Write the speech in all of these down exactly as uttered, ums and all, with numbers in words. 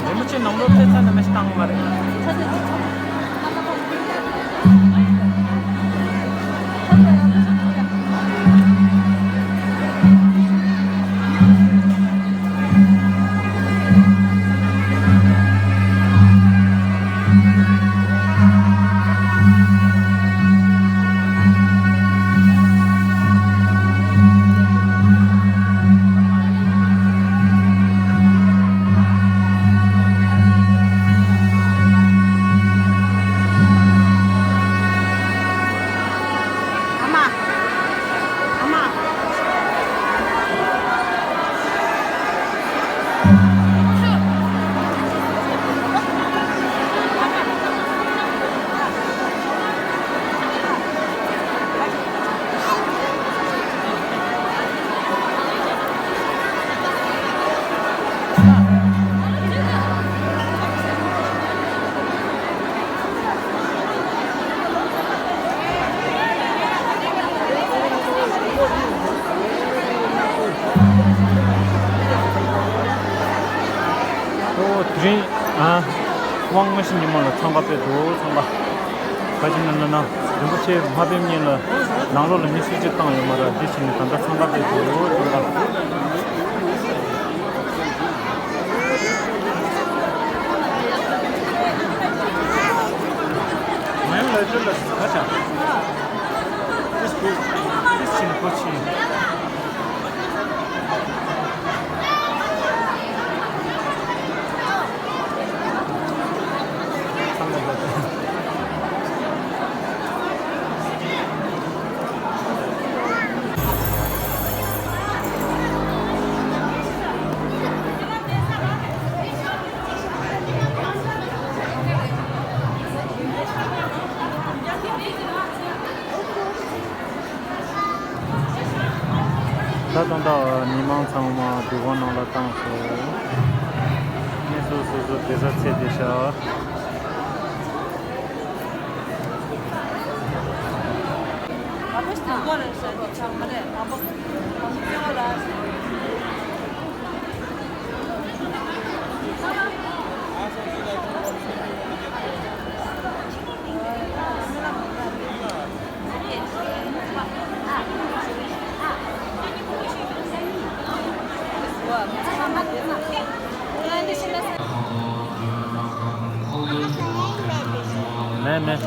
ཉིན་མོ་ཆེ་ནང་ལོགས་ཐེབས་ཚར་ན་མི་ཞིག་བཏང་བ་རེད། ཨོ། དེ་རིང་ཨ། དབང་མངའ་ཞིང་ཉི་མ་ལ་འཚང་ཁ་སྤེལ་འདུག་འཚང་ཁ། ག་ཅི་ན་ན་ན། རིན་པོ་ཆེ་མ་ཕེབས་སྔོན་ལ་ནང་ལོགས་ལ་མི་སུ་གཅིག་བཏང་ཡོད་མ་རེད། འདི་བྱས་ནས་ད་ལྟ་འཚང་ཁ་སྤེལ་འདུག་འཚང་ཁ། ང་ཡང་ལ་ཅི་ལ་ཁ་ཆག་ཏིས་ཏིས་ཏིས་ཕྱིན་ཁོ་ཕྱིན། ད་དུང་ད་མི་མང་ཚང་མ་འདུ་ཁང་ནང་ལ་བཏང་སོང་། ངས་སོ་སོ་སོ་བསྡད་ས་ཚད་དེ་བཞག་མེད་མེད།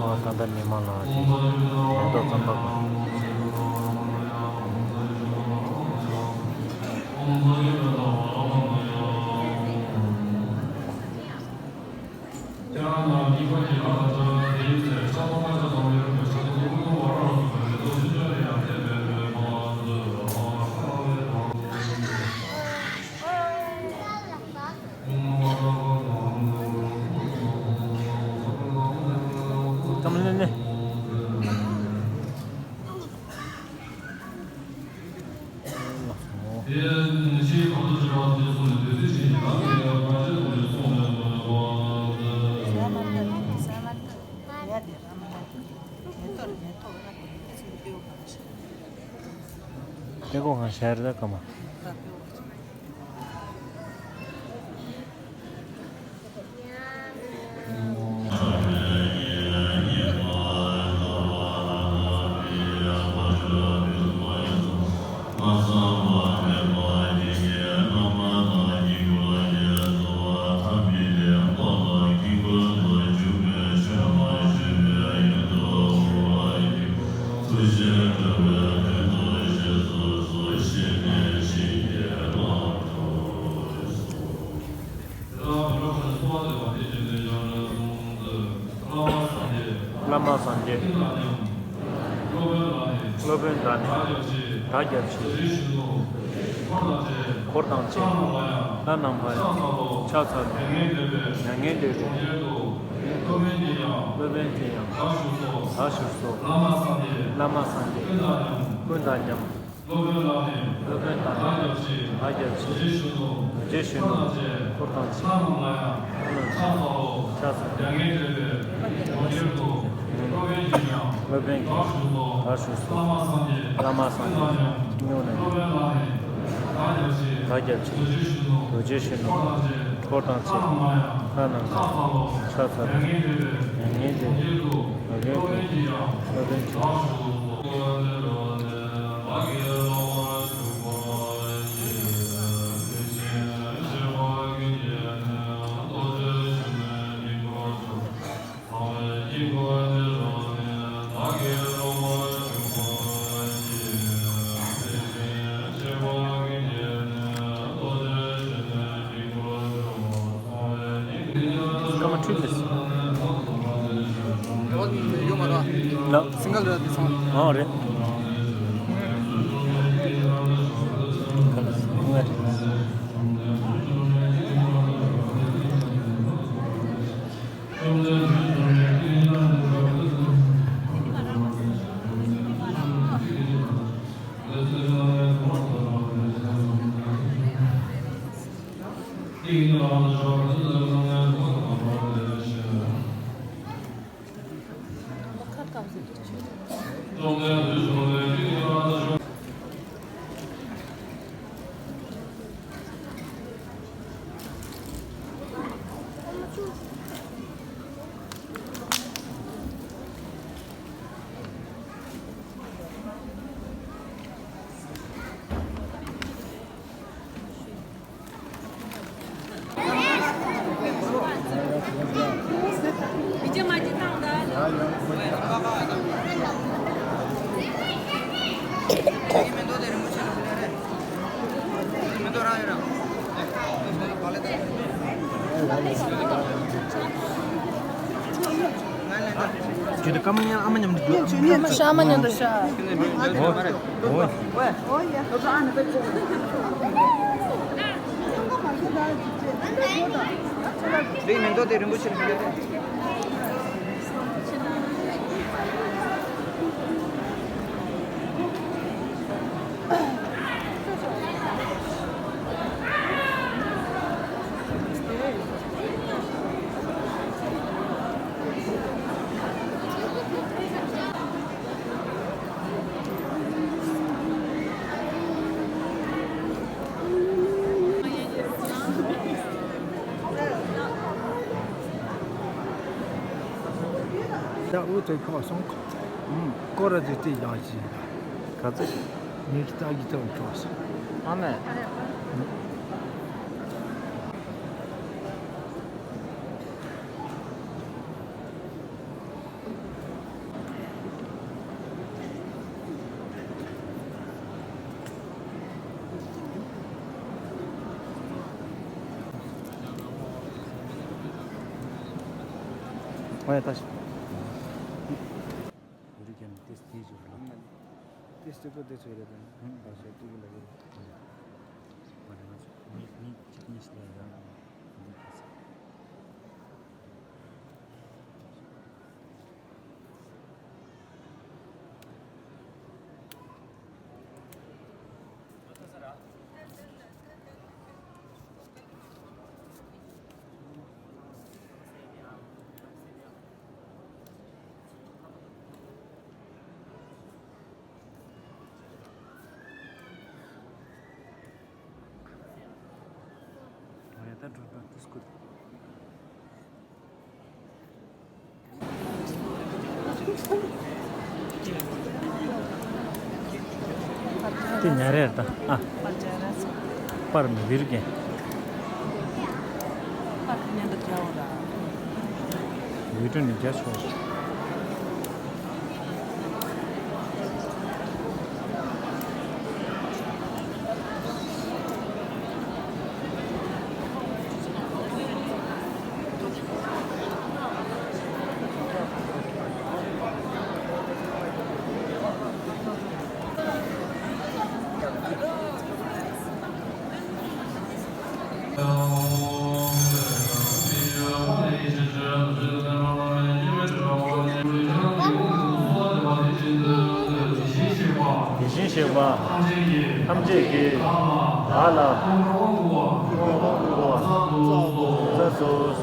ཨོ། ད་ལྟ་མི་མང་ལ་དེ་མེ་ཏོག་ཙམ་པ། ཀམ་ལེ་ལེ། དེ་གོ་གང་ཤར་ད་ཀ་མ། བླ་མ་སངས་རྒྱས། སློབ་དཔོན་བདག་ནི། བདག་སྐྱབས་མཆི། འཁོར་དང་བཅས། ལྷ་རྣམས་ཕྱག་འཚལ་ལོ། མྱ་ངན་འདས་རུ། སློབ་དཔོན་གྱིས་ཡང་། བདག་བཞུགས་སོ། བླ་མ་སངས་རྒྱས། ཀུན་དང་མཉམ། སློབ་དཔོན་བདག་ནི། བདག་སྐྱབས་མཆི། རྡོ་རྗེ་གཞོན་ནུ། འཁོར་དང་བཅས། ལྷ་རྣམས་ལ་ཡང་། ཕྱག་འཚལ་ལོ། སློབ་དཔོན་གྱིས་ཡང་། བདག་བཞུགས་སོ། བླ་མ་སངས་རྒྱས། ཀུན་དང་མཉམ། བདག་སྐྱབས་མཆི། རྡོ་རྗེ་གཞོན་ནུ། འཁོར་དང་བཅས། ལྷ་རྣམས་ལ། ཕྱག་འཚལ་ལོ། མྱ་ངན་འདས་རུ། སློབ་དཔོན་གྱིས། བདག་བཞུགས་སོ། སྐར་མ་ཁྲུས་མེད། ཡོད་མ་རེད། ལགས། སིང་གལ་རེད་དེ་ཚང་། ཨོ་རེད། ཁྱོད་ཀྱི་ཨ་མ་མཉམ་དུ་འགྲོ། ཨ་མ་ཤ་མ་མཉམ་དུ་ཤ། ཨོ། ཨོ། རིགས་མེ་ཏོག་དེ་རིན་པོ་ཆེ་ལ་ཕུལ་ཡོད་དེ། ད་འུ་ཐུག་ཁོ་སོང་། ཨུམ། སྐོར་ར་ཅིག་སྟེར་ཡག་ཅིག་ག་ཚོད། ངས་ཀྱི་ལྟ་གི་ལྟ་བུ་ཁྱོག་སོང་། ཨ་མས། ཨོ་ཡ་ད་ཤི། བོད་རིགས་ཀྱང་ཏེས་ཏེས་བརྗོད་རོགས། ཏེས་ཏེ་ཀོ་ཏེ་ཚོད་རེད་དམ། ཧུམ། ད་ཤོད་ཏུ་གི་ལ་གི། ང་རང་ཚོ་མི་མི་གཅིག་གཉིས་ལ་ཡང་འདི་ཏེས། ང་ཡང་ད་འགྲོ་འགྲོ་ཏུས་སྐུད། དེ་ཉ་རེར་ད་ཨ། པར་མི་བིར་གན། བིར་ནི་རྒྱ་ཆོག་དེ་བཞིན་གཤེགས་པ་ཐམས་ཅད་ཀྱིས་བདག་ལ་སྐུ་ལྔ་པོ་བསྔོ་བར་བྱ་སོ།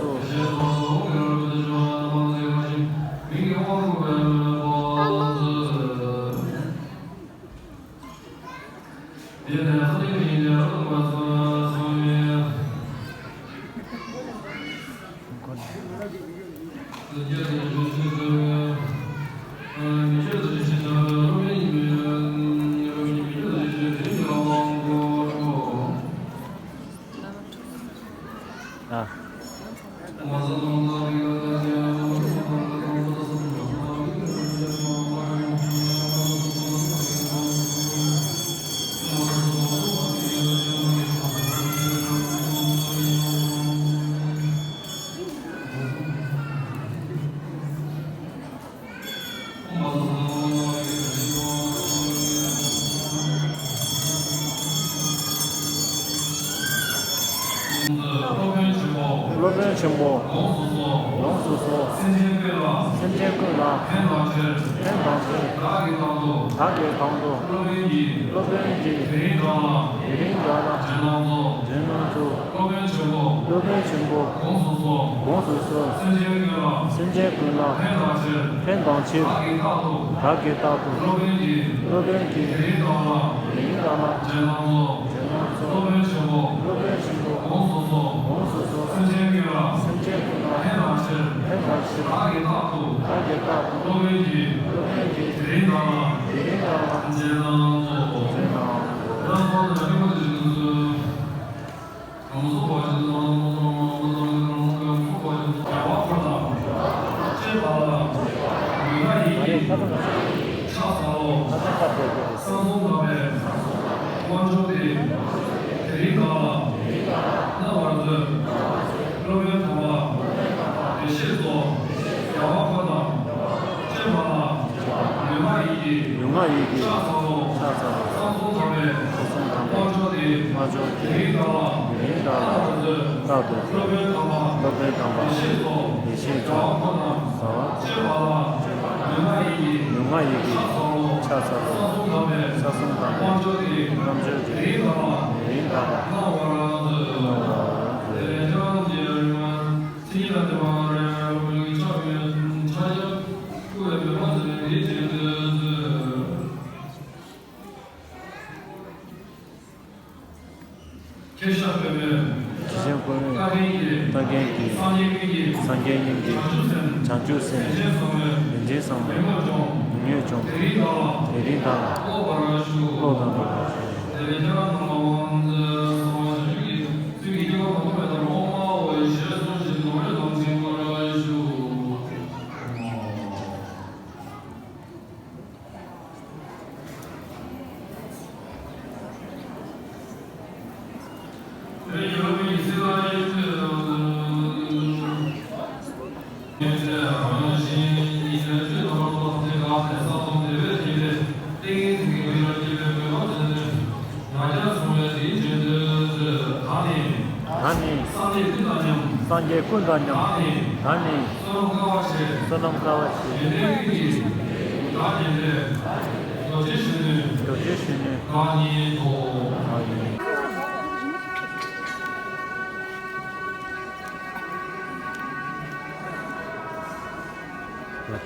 ཨ། སློབ་དཔོན་ཆེན་པོ། ལོངས་སུ་སོ། ལོངས་སུ་སོ། སེམས་ཅན་ཀུན་ལ། སེམས་ཅན་ཀུན་ལ། ཕན་དང་ཕྱིར། ཕན་དང་ཕྱིར། བདག་གིས་དང་དུ། བདག་གིས་དང་དུ། སློབ་དཔོན་གྱིས། དེ་རིང་བདག་ལ། དེ་རིང་བདག་ལ། འཇལ་ལམ་སྩོལ། འཇལ་ལམ་སྩོལ། སློབ་དཔོན་ཆེན་པོ། སློབ་དཔོན་ཆེན་པོ། དགོངས་སུ་གསོལ། དགོངས་སུ་གསོལ། སེམས་ཅན་ཀུན་ལ། སེམས་ཅན་ཀུན་ལ། ཕན་དང་ཕྱིར། ཕན་དང་ཕྱིར། བདག་གིས་རྟག་ཏུ། བདག་གིས་རྟག་ཏུ། སློབ་དཔོན་གྱིས། སློབ་དཔོན་གྱིས། དེ་རིང་བདག་ལ། དེ་རིང་བདག་ལ། འཇལ་ལམ་སྩོལ། འཇལ་ལམ་སྩོལ། སློབ་དཔོན་ཆེན་པོ། སློབ་དཔོན་ཆེན་པོ། དགོངས་སུ་གསོལ། དགོངས་སུ་གསོལ། སེམས་ཅན་ཀུན་ལ། སེམས་ཅན་ཀུན་ལ། ཕན་དང་ཕྱིར། ཕན་དང་ཕྱིར། བདག་གིས་རྟག་ཏུ། བདག་གིས་རྟག་ཏུ། སློབ་དཔོན་གྱིས། སློབ་དཔོན་གྱིས། དེ་རིང་བདག་ལ། དེ་རིང་བདག་ལ། འཇལ་ལམ་སྩོལ། འཇལ་ལམ་སྩོལ། རྒྱལ་བ་འཁོར་དང་། སྤྱན་པ་ལ། ལུས་ངག་ཡིད་ཀྱི་ཕྱག་འཚལ་ལོ། གསང་གསུམ་དག་པའི་དབང་མཆོག་འདི། དེ་རིང་བདག་ལ་གནང་བར་མཛོད། སློབ་དཔོན་དམ་པ་བདེ་གཤེགས་སོ། རྒྱལ་བ་འཁོར་དང་། སྤྱན་པ་ལ། ལུས་ངག་ཡིད་ཀྱི། ལུས་ངག་ཡིད་ཀྱི། ཕྱག་འཚལ་ལོ། ཕྱག་འཚལ་ལོ། གསང་གསུམ་དག་པའི། གསང་གསུམ་དག་པའི། དབང་མཆོག་འདི། དབང་མཆོག་འདི། དེ་རིང་བདག་ལ། དེ་རིང་བདག་ལ། རྟག་ཏུ། རྟག་ཏུ། སློབ་དཔོན་དམ་པ། སློབ་དཔོན་དམ་པ། བདེ་གཤེགས་སོ། བདེ་གཤེགས་སོ། རྒྱལ་བ་འཁོར་དང་། རྒྱལ་བ། སྤྱན་པ་ལ། སྤྱན་པ་ལ། ལུས་ངག་ཡིད་ཀྱི། ལུས་ངག་ཡིད་ཀྱི། ཕྱག་འཚལ་ལོ། ཕྱག་འཚལ་ལོ། གསང་གསུམ་དག་པའི། གསང་གསུམ་དག་པའི། དབང་མཆོག་འདི། དབང་མཆོག་འདི། དེ་རིང་བདག་ལ། དེ་རིང་བདག་ལ། གནང་བར་མཛོད། གནང་བར་མཛོད། དེ་ལས་ཀྱང་རྗེ་རིག་མ། མཚན་ཉིད་དང་ལྡན་པ་རེ་རེ་ལ་ཕྱག་འཚལ་ལོ། ཕྱག་འཚལ་ལོ། བཀུར་བའི་མོས་པ་བཟུང་ནས་འདིའི་རྗེས་ཟློས་མཛོད། ཁྱེད་ཞབས་པད་མའི། ཁྱེད་ཞབས་པད་མའི། ལྟ་མཁན་གྱི། ལྟ་མཁན་གྱི། སངས་རྒྱས་དབྱིངས་ཀྱི། སངས་རྒྱས་དབྱིངས་ཀྱི། བྱང་ཆུབ་སེམས། བྱང་ཆུབ་སེམས། རིན་ཆེན་བཟང་མོའི། རིན་ཆེན་བཟང་མོའི། མྱུར་མོར་སྐྱོང་། མྱུར་མོར་སྐྱོང་། དེ་རིང་བདག་ལ། དེ་རིང་བདག་ལ། སློབ་དང་། སློབ་དང་། དེ་ལས་ཀྱང་ནམ་མཁའ་དབང་མཛད་གསང་བ་ཞིང་བཅུ་གི་ཚུལ་གྱིས་སྐྱེ་བ་མ་ཐོབ་པའི་བླ་མ་འོ་ཞེས་གསུངས་ཤིང་ནོར་ལམ་བྱིན་པར་ཞུ། ད་ནི། ད་ནི། སངས་རྒྱས་ཀུན་དང་མཉམ། སངས་རྒྱས་ཀུན་དང་མཉམ། ད་ནི། ད་ནི། བསོད་ནམས་དཀར་བ་ཞེས། བསོད་ནམས་དཀར་བ་ཞེས། ཡོན་ཏན་ཀུན་གྱི། རྒྱ་ཆེན་ལས། རྒྱ་ཆེན་ལས། བདག་ཉིད་དོ། བདག་ཉིད། ང་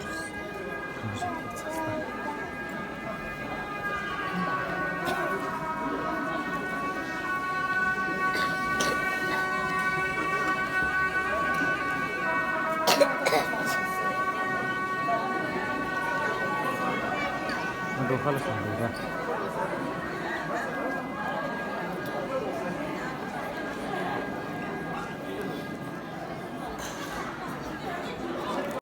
ཚོ་ཁ་ལག་ཟ་འདུག་ད།